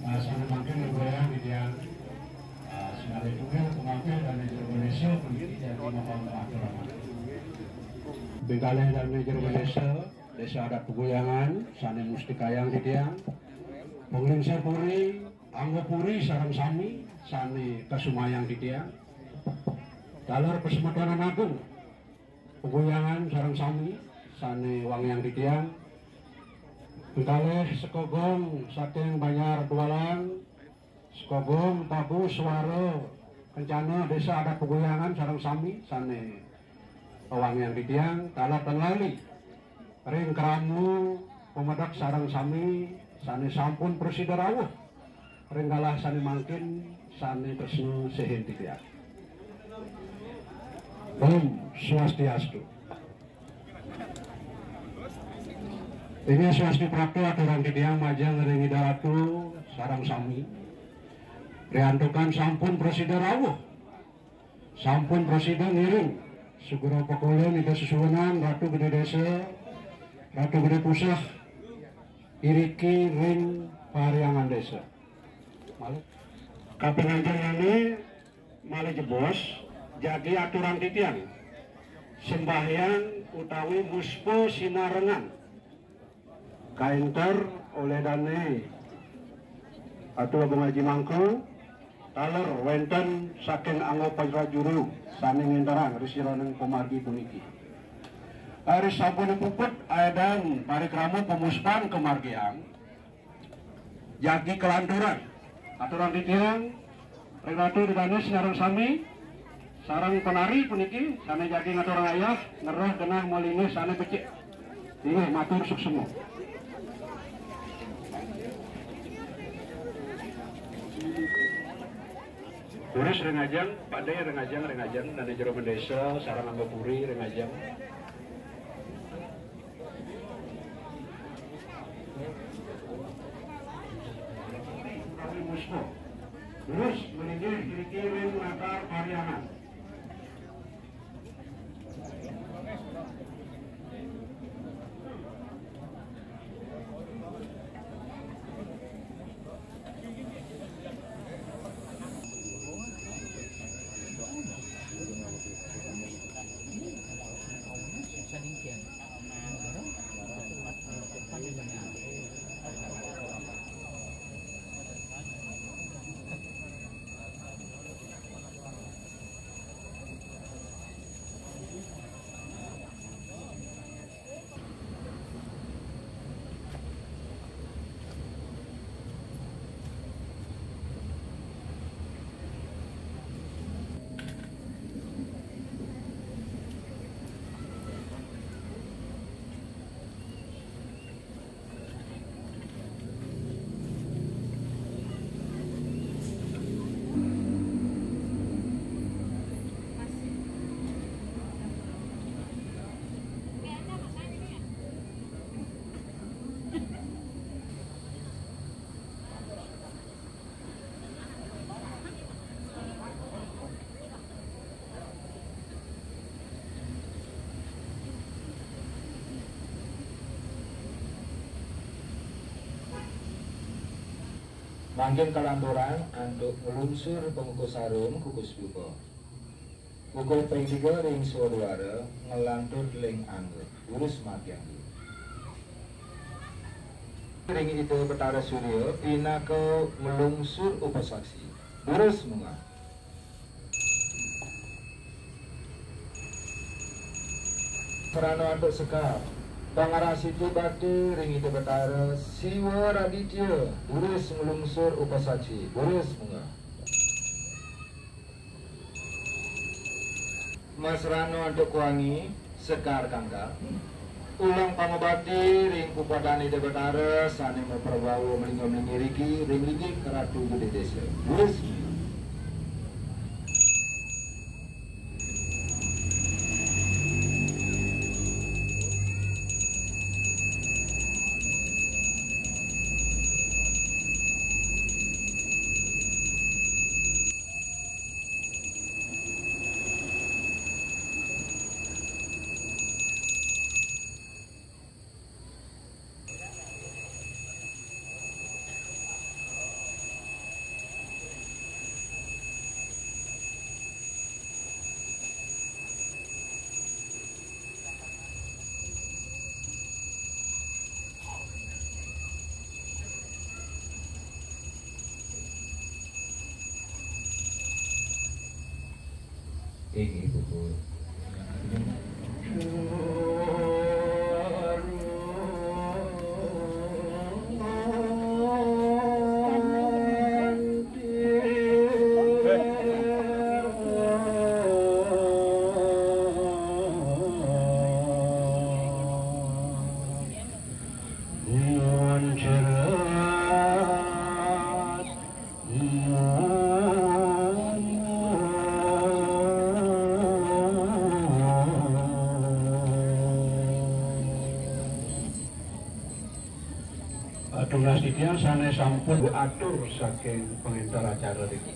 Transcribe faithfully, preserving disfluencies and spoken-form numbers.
Nah, sané mangkin, Ibu, ya, Widian. Ah, sinalih tunggal pangapih dané jero désa puniki jagi mapan atur. Ping kalih dané jero désa, Désa Adat Peguyangan, sané mustikayang titiang. Panglingsir puri, angga puri sareng sami, sané kasumayang titiang. Taler pasemetonan agung, Peguyangan sareng sami, sané wangiang titiang. Ping kalih sekogong saking Banjar Dualang, Sekogong Tabu Suara Kencana Désa Adat Peguyangan sareng sami sané wangiang titiang, taler ten lali ring krama pamedek sareng sami sané sampun prasida rawuh ring galah sané mangkin sané tresna sihin titiang. Om Swastiastu. Inggih swasti prapta aturang titiang majeng ring Ida Ratu sareng sami. Riantukan sampun prasida rawuh. Sampun prasida ngiring sugra pakulun Ida Sesuhunan Ratu Gedé Désa, Ratu Gedé Puseh iriki ring Parhyangan Désa. Malih. Kaping ajengané malih jebos, jagi aturang titiang sembahyang utawi muspa sinarengan. Kaénter olih dané Atua Agung Aji Mangku, taler wénten saking angga prajuru sané ngénterang ri sajeroning pamargi puniki. Ari sampun puput aédan parikrama pamuspan kamargiang, jagi kalanturang. Aturang titiang ring Ratu Ida Dané sareng sami, sareng penari puniki sané jagi ngaturang ayah, ngerah genah malinggih sané becik. Inggih, matur suksma. Turis ring ajeng, Pak Dé ring ajeng, ring ajeng, dané jero bendésa, sareng angga puri ring ajeng. Terus meninggih iriki ring latar Parhyangan. Mangkin kalanturan antuk nglungsur pangukuh sarung kukus dupa. Kukuh ping tiga ring swadwara nglantur ling angga. Durus margiang diri. Ring Ida Betara Surya pinaka nglungsur upasaksi. Durus munggah. Sarana antuk sekar. Pangrasiti bakti ring Ida Betara Siwa Raditya, durus nglungsur upasaksi, durus munggah. Masrana antuk kuangi, sekar kangkal. Ulang pangubakti ring pupadaning Ida Betara sane maprabawa malingga-malinggih riki ring linggih Ratu Gedhe Desa. Durus. Inggih, puput. Tunas titiang sane sampun atur saking pengentar acara niki.